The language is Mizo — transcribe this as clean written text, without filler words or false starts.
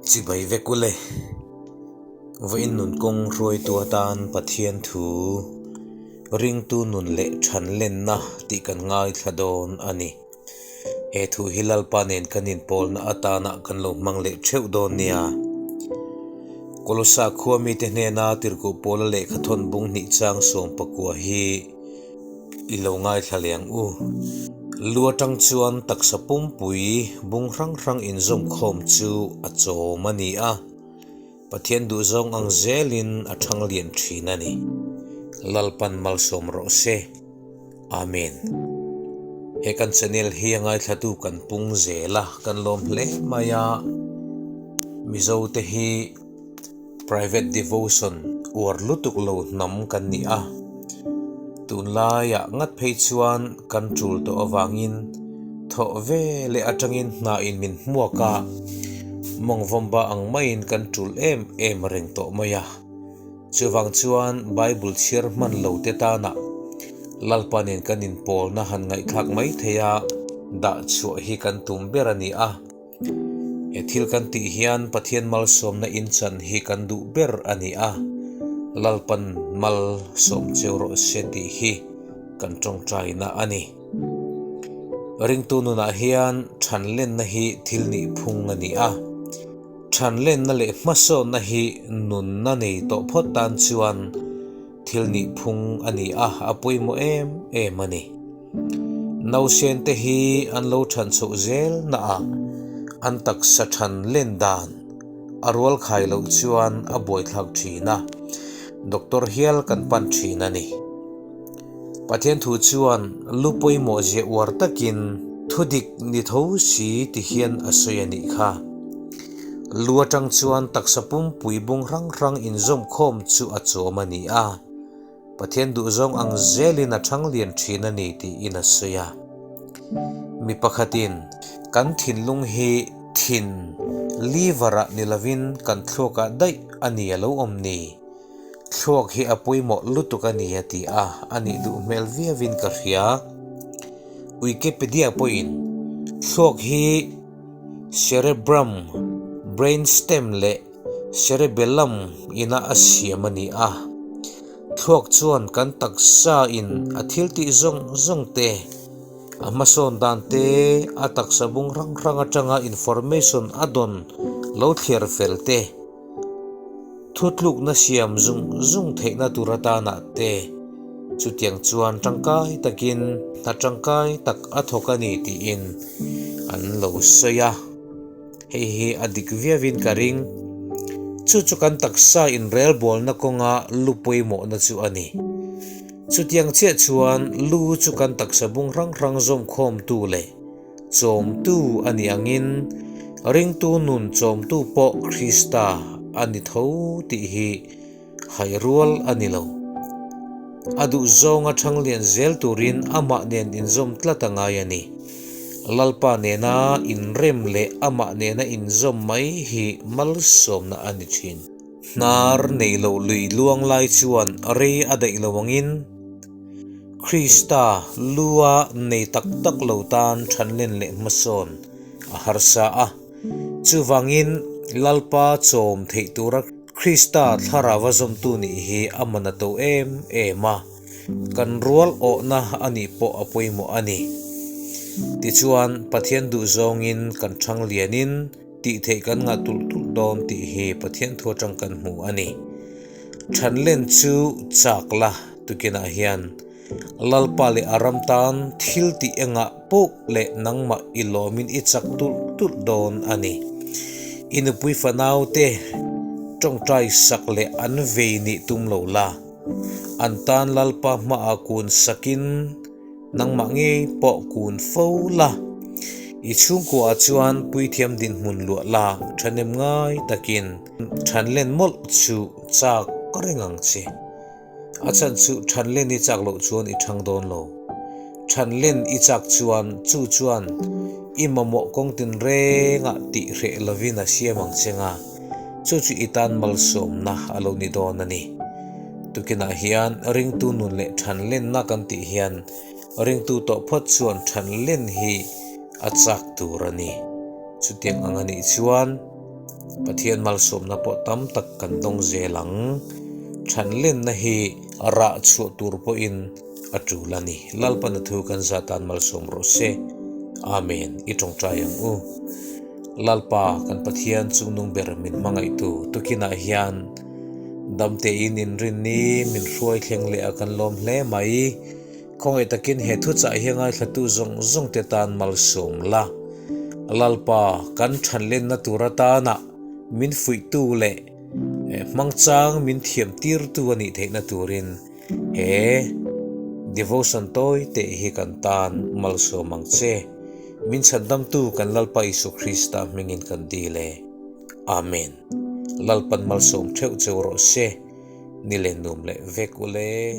Chibai vek ule. Vawiin nun kawng hruaitu atan Pathian thu ringtu nun leh than lenna tih kan ngaithla dawn a ni. He thu hi Lalpa nen kan inpawlna atana kan lo hmang leh theuh dawn nia. Kolosa khua mite hnena tirhkoh pawla lehkha thawn bung hnih chang 19 hi i lo ngaithla leh ang u. Lu atang chuan taksa pumpui bung hrang hrang inzawm khawm chu a chawm a ni a. Pathian duhzawng ang zelin a thang lian thin a ni. Lalpan malsawm rawh se. Amen. He kan channel hi a ngaithlatu kan pung zel a, kan lawm hle mai a. Mizo te hi private devotion uar lutuk lo hnam kan ni a. Tunlaiah ngat phei chuan kan tul tawh avangin thawh ve leh atangin hna in min hmuak a, mawngvawmba ang maiin kan tul em em reng tawh mai a. Chuvang chuan Bible chhiar hman lo te tana Lalpa nen kan inpawlna han ngaihthlak mai thei a, dah chhuah hi kan tum ber a ni a. He thil kan tih hian Pathian malsawmna inchan hi kan duh ber a ni a, Lalpan malsawm cheu rawh se tih hi kan tawngtaina a ni. Ringtu nunah hian thanlenna hi thil nih phung a ni a, thanlenna leh hmasawnna hi nunna nei tawh phawt tan chuan Thil nih phung a ni a, a pawimawh em em a ni. Nausen te hi an lo than chhoh zel na ah an taksa than len dan a rual khai loh chuan a buaithlak thin a, doctor hial kan pan thin a ni. Pathian thu chuan lu pawimawh zia uar takin thu dik ni tho si ti hian a sawi a nih kha. Lu atang chuan taksa pumpui bung hrang hrang inzawm khawm chu a chawm a ni a, Pathian duhzawng ang zelin a thang lian thin a ni tiin a sawi a. Mi pakhatin kan thinlung hi thin, liver, ah ni lovin kan thluakah daih a ni a lo awm ni. Thluak hi a pawimawh lutuk a ni a ti a, a nih duh hmel viauin ka hria. Wikipedia pawhin thluak hi Cerebrum, brain stem leh cerebellum ina a siam a ni a. Thluak chuan kan taksa in a thil tih zawng zawng te, a hmasawn dan te, a taksa bung hrang hrang atanga information a dawn lo thliar fel te, Thutlukna siam zung zung theihna tur atanah te chutiang chuan tangkai takin hna tangkai tak a thawk a ni tiin an lo sawi a, hei hi a dik viauin ka ring. Chu chu kan taksa inrelbawlna kawnga lu pawimawhna chu a ni. Chutiang chiah chuan lu chu kan taksa bung hrang hrang zawmkhawmtu leh Chawmtu a nih angin ringtu nun chawmtu pawh Krista a ni tho tih hi hai rual a ni lo. A duhzawnga thanglian zel turin amah nen inzawm tlat a ngai a ni. Lalpa nena inrem leh amah nena inzawm mai hi malsawmna a ni thin. Hnar nei loh lui luang lai chuan rei a daih lo angin, Krista lua nei tak tak lo tan thanlen leh hmasawn a harsa a. Chuvangin Lalpa chawm theih tura Krista thlarau a zawmtu nih hi a man a to em em a, kan rual awhna a nih pawh a pawimawh a ni. Tichuan, Pathian duhzawngin kan thang lianin tih theih kan ngah tulh tulh dawn tih hi Pathian thu atang kan hmu a ni. Thanlen chu chak la tukinah hian Lalpa leh a ram tan thil tih engah pawh leh nangmah i lawmin i chak tulh tulh dawn a ni. I nupui fanau te tawngtai sak leh an vei nih tum lo la, an tan Lalpa hmaah kun sakin, Nangmah ngei pawh kun fo la, i chhungkuaah chuan puithiam dinhmun luah la thahnem ngai takin thanlen mawlh chu chak reng ang che. A chhan chu thanlen i chak loh chuan i thang dawn lo. Thanlen i chak chuan chu chuan i mamawh kawng tinrengah tih hreh lovin a siam ang che nga, chu chu i tan malsawmna a lo ni dawn a ni. Tukinah hian ringtu nun leh thanlenna kan tih hian ringtu tawh phawt chuan thanlen hi a chak tur a ni. Chutiang ang a nih chuan. Pathian malsawmna pawh tam tak kan dawng zel ang. Thanlenna hi rah chhuah tur pawhin a tul a ni. Lalpana thu kan zatan malsawm rawh se. Amen. I tawngtai ang u. Lalpa kan Pathian chungnung ber min hmangaihtu tukinah hian damtein inrinni min hruai thleng leh a kan lawm hle mai. Khawngaih takin he thuchah hi ngaithlatu zawng zawng te tan malsawm la. Lalpa kan thanlenna tur atana min fuihtu leh hmangchang min thiam tirtu a nih theihna turin he devotion tawi teh hi kan tan malsawm ang che. Min chhandamtu kan Lalpa Isu Krista hmingin kan dil e. Amen. Lalpan malsawm theuh cheu rawh se. Ni leh nuam leh vek ule.